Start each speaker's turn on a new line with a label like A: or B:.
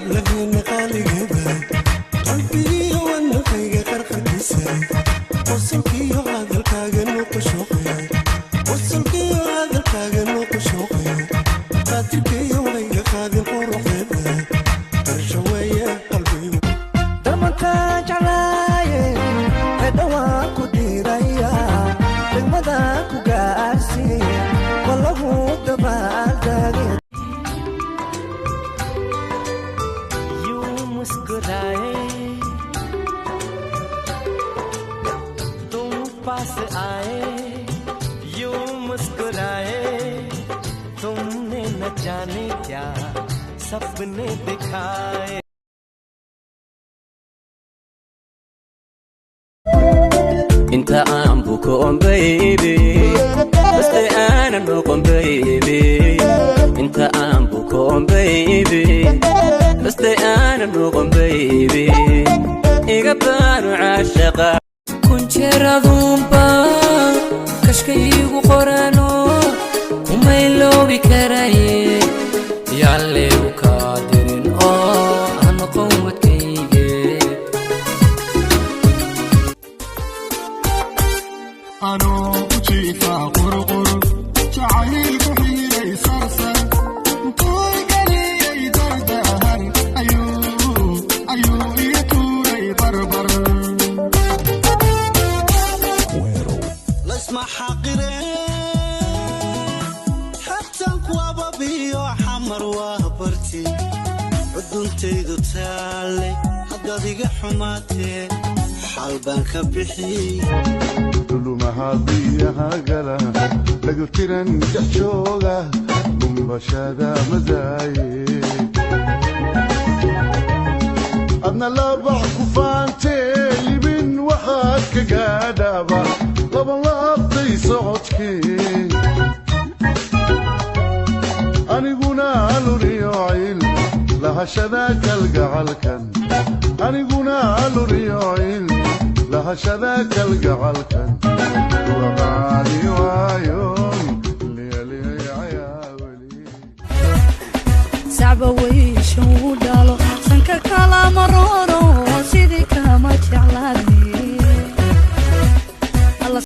A: Hablaheena qaaligaba, qalbigiyo wadnahayga qarqarkiisa, qosolkiyo hadalkaaga nuqushuuqe, qosolkiyo hadalkaaga nuqushuuqe, qaadirkayo hayga qaadin quruxdeeda, qarsho weeye qalbigu.
B: Darmankaa jeclaaye hedhawaan ku diiraya, degmadaan ku gaarsiiye, walahu dabaaldage.
C: यूं मुस्कुराए तुम पास आए, यूं मुस्कुराए तुमने, न जाने क्या सपने दिखाए।
D: Inta aan bukoon baby, baste aanan noqon baby. Inta aan bukoon baby, baste aanan noqon baby, iga baanu caashaqa.
E: Kunjeeraduunba kashkaygu qorano, kumayloobi karaye, yaalleegu kaa dirin oo ha noqon wadkayge.
F: Anoo ku jiifaa qurqur, jacayl ku xiiray sarsar, intuu geliyey dardahar ayuu iga tuuray barbar.
A: Laysma xaqireen xabtan kuwababiyo, Xamar waa barti xuduntaydu taalle. Haddaad iga xumaatee, xal baan ka bixiyey.
F: Dhulumaha biyaha gala, dhagaltiran dhex jooga, dhumbashada madaaye, adna labax ku faantee, libin waxaad ka gaadhaaba labanlaabtay socodkii. Aniguna luriyo ciil lahashada kalgacalkan, aniguna luriyo ciil lahashada kalgacalkan, waqaali waayon liyaliyayaa weli.
G: Sacba weyshan wuu.